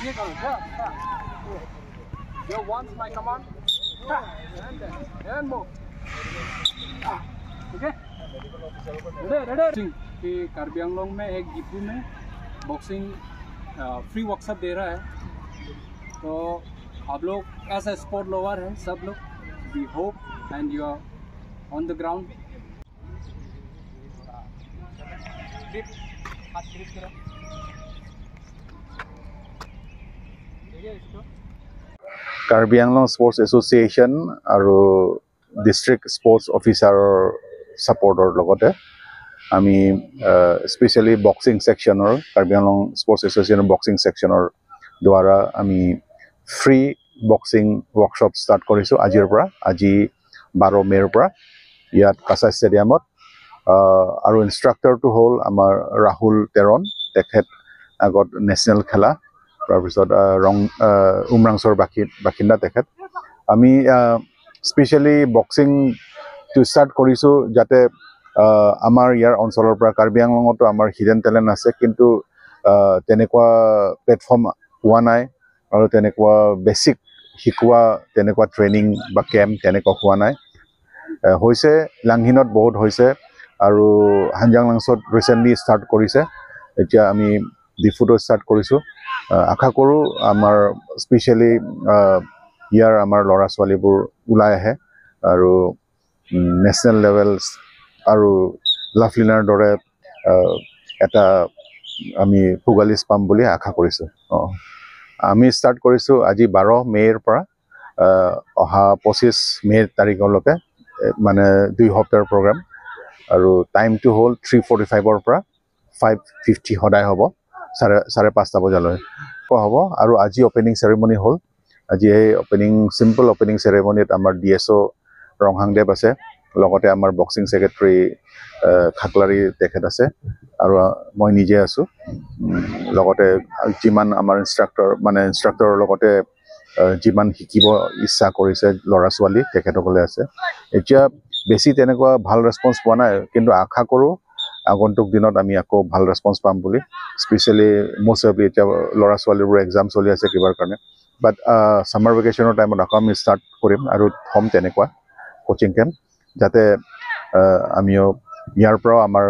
ये करो Yo, once my command, and move. Okay? Ready, ready. कि कार्बी आंगलोंग में एक डिपू में बॉक्सिंग फ्री वर्कशॉप दे रहा है, तो आप लोग एज ए स्पोर्ट लवर हैं सब लोग, we hope and you are on the ground. हाथ ग्रिप करो, देखिए इसको। কাৰ্বি আংলং স্পৰ্টছ এছ'চিয়েশ্যন আৰু ডিষ্ট্ৰিক্ট স্পৰ্টছ অফিচাৰৰ ছাপৰ্টৰ লগতে আমি স্পেচিয়েলি বক্সিং ছেকশ্যনৰ, কাৰ্বি আংলং স্পৰ্টছ এছ'চিয়েশ্যনৰ বক্সিং ছেকশ্যনৰ দ্বাৰা আমি ফ্ৰী বক্সিং ৱৰ্কশ্বপ ষ্টাৰ্ট কৰিছোঁ আজিৰ পৰা, আজি 12 মে'ৰ পৰা ইয়াত কাছাৰ ষ্টেডিয়ামত। আৰু ইনষ্ট্ৰাক্টৰটো হ'ল আমাৰ ৰাহুল টেৰণ, তেখেত আগত নেশ্যনেল খেলা, তাৰপিছত ৰং উমৰাংচৰ বাসিন্দা তেখেত। আমি স্পেচিয়েলি বক্সিংটো ষ্টাৰ্ট কৰিছোঁ যাতে আমাৰ ইয়াৰ অঞ্চলৰ পৰা, কাৰ্বি আংলঙতো আমাৰ হিডেন টেলেণ্ট আছে, কিন্তু তেনেকুৱা প্লেটফৰ্ম পোৱা নাই আৰু তেনেকুৱা বেছিক শিকোৱা তেনেকুৱা ট্ৰেইনিং বা কেম্প তেনেকুৱা হোৱা নাই। হৈছে লাংহিনত বহুত হৈছে আৰু হানজাং লাংচত ৰিচেণ্টলি ষ্টাৰ্ট কৰিছে, এতিয়া আমি ডিফুটো ষ্টাৰ্ট কৰিছোঁ। আশা কৰোঁ আমাৰ স্পেচিয়েলি ইয়াৰ আমাৰ ল'ৰা ছোৱালীবোৰ ওলাই আহে আৰু নেশ্যনেল লেভেল আৰু লাভলীনাৰ দৰে এটা আমি পুগালিছ পাম বুলি আশা কৰিছোঁ। অঁ, আমি ষ্টাৰ্ট কৰিছোঁ আজি 12 মে'ৰ পৰা অহা 25 মে' তাৰিখলৈকে, মানে 2 সপ্তাহৰ প্ৰগ্ৰাম। আৰু টাইমটো হ'ল 3:45ৰ পৰা 5:50 সদায় হ'ব, 5:30 বজালৈ হ'ব। আৰু আজি অ'পেনিং চেৰেমনি হ'ল। আজি এই চিম্পল অ'পেনিং চেৰেমনিত আমাৰ DSO ৰংহাংদেৱ আছে, লগতে আমাৰ বক্সিং ছেক্ৰেটাৰী খাকলাৰী তেখেত আছে আৰু মই নিজে আছোঁ। লগতে যিমান আমাৰ ইনষ্ট্ৰাক্টৰ, মানে ইনষ্ট্ৰাক্টৰৰ লগতে যিমান শিকিব ইচ্ছা কৰিছে ল'ৰা ছোৱালী তেখেতসকলে আছে। এতিয়া বেছি তেনেকুৱা ভাল ৰেচপন্স পোৱা নাই, কিন্তু আশা কৰোঁ আগন্তুক দিনত আমি আকৌ ভাল ৰেচপন্স পাম বুলি। স্পেচিয়েলি মষ্ট অফ এতিয়া ল'ৰা ছোৱালীবোৰ এক্সাম চলি আছে কিবাৰ কাৰণে, বাট ছামাৰ ভেকেশ্যনৰ টাইমত আকৌ আমি ষ্টাৰ্ট কৰিম আৰু থ'ম তেনেকুৱা কোচিং কেম্প, যাতে আমিও ইয়াৰ পৰাও আমাৰ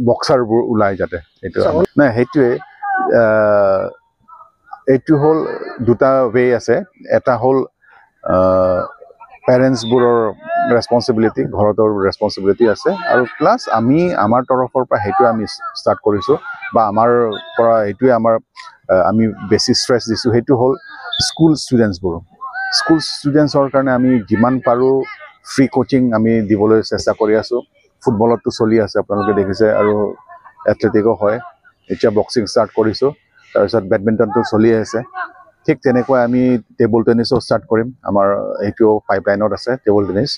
বক্সাৰবোৰ ওলাই যাতে। এইটো নাই, সেইটোৱে এইটো হ'ল দুটা ৱে আছে। এটা হ'ল পেৰেণ্টছবোৰৰ ৰেচপনচিবিলিটি, ঘৰতৰ ৰেচপনচিবিলিটি আছে, আৰু প্লাছ আমি আমাৰ তৰফৰ পৰা সেইটোৱে আমি ষ্টাৰ্ট কৰিছোঁ বা আমাৰ পৰা এইটোৱে আমাৰ আমি বেছি ষ্ট্ৰেছ দিছোঁ, সেইটো হ'ল স্কুল ষ্টুডেণ্টছবোৰ। স্কুল ষ্টুডেণ্টছৰ কাৰণে আমি যিমান পাৰোঁ ফ্ৰী কোচিং আমি দিবলৈ চেষ্টা কৰি আছোঁ। ফুটবলততো চলি আছে, আপোনালোকে দেখিছে, আৰু এথলেটিকো হয়। এতিয়া বক্সিং ষ্টাৰ্ট কৰিছোঁ, তাৰপিছত বেডমিণ্টনটো চলি আছে। ঠিক তেনেকুৱা আমি টেবুল টেনিছো ষ্টাৰ্ট কৰিম, আমাৰ এইটোও পাইপলাইনত আছে টেবুল টেনিছ।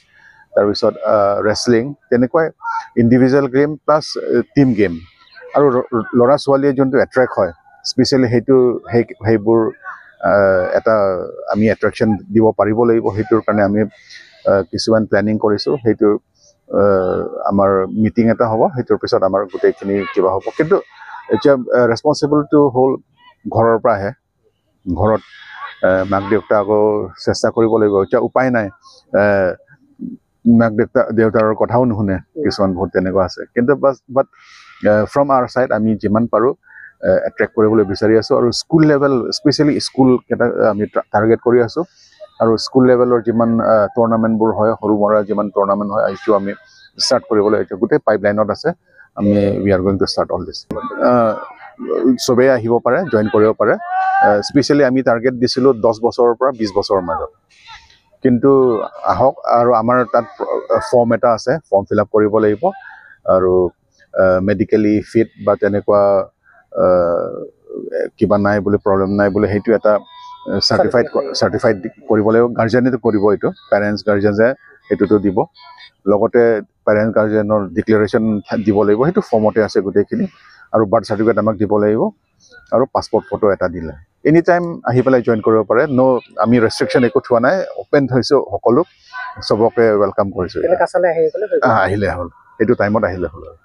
তাৰপিছত ৰেচলিং, তেনেকুৱাই individual game plus team game. আৰু ল'ৰা ছোৱালীয়ে যোনটো এট্ৰেক্ট হয় স্পেচিয়েলি সেইটো সেইবোৰ এটা আমি এট্ৰেকশ্যন দিব পাৰিব লাগিব। সেইটোৰ কাৰণে আমি কিছুমান প্লেনিং কৰিছোঁ। সেইটো আমাৰ মিটিং এটা হ'ব, সেইটোৰ পিছত আমাৰ গোটেইখিনি কিবা হ'ব। কিন্তু এতিয়া ৰেচপনচিবিলিটিটো হ'ল ঘৰৰ পৰা আহে, ঘৰত মাক দেউতাক আকৌ চেষ্টা কৰিব লাগিব। এতিয়া উপায় নাই, মাক দেউতাৰৰ কথাও নুশুনে কিছুমান, বহুত তেনেকুৱা আছে। কিন্তু বাছ বাট ফ্ৰম আৱাৰ ছাইড আমি যিমান পাৰোঁ এট্ৰেক্ট কৰিবলৈ বিচাৰি আছোঁ। আৰু স্কুল লেভেল, স্পেচিয়েলি স্কুলকেইটা আমি টাৰ্গেট কৰি আছোঁ। আৰু স্কুল লেভেলৰ যিমান টুৰ্ণামেণ্টবোৰ হয়, সৰু মৰা যিমান টুৰ্ণামেণ্ট হয়, সেইটো আমি ষ্টাৰ্ট কৰিবলৈ এতিয়া গোটেই পাইপলাইনত আছে। আমি we are going to start all this. চবেই আহিব পাৰে, জইন কৰিব পাৰে। স্পেচিয়েলি আমি টাৰ্গেট দিছিলোঁ 10 বছৰৰ পৰা 20 বছৰৰ মাজত, কিন্তু আহক। আৰু আমাৰ তাত ফৰ্ম এটা আছে, ফৰ্ম ফিল আপ কৰিব লাগিব আৰু মেডিকেলি ফিট বা তেনেকুৱা কিবা নাই বুলি, প্ৰব্লেম নাই বুলি সেইটো এটা চাৰ্টিফাইড কৰিব লাগিব। গাৰ্জেনেতো কৰিব এইটো, পেৰেণ্টছ গাৰ্জেনে সেইটোতো দিব, লগতে পেৰেণ্ট গাৰ্জেনৰ ডিক্লেৰেশ্যন দিব লাগিব, সেইটো ফৰ্মতে আছে গোটেইখিনি। আৰু বাৰ্থ চাৰ্টিফিকেট আমাক দিব লাগিব আৰু পাছপৰ্ট ফটো এটা দিলে এনি টাইম আহি পেলাই জইন কৰিব পাৰে। ন' আমি ৰেষ্ট্ৰিকশ্যন একো থোৱা নাই, অ'পেন থৈছোঁ সকলো, চবকে welcome কৰিছোঁ। আহিলে হ'ল, সেইটো টাইমত আহিলে হ'ল আৰু।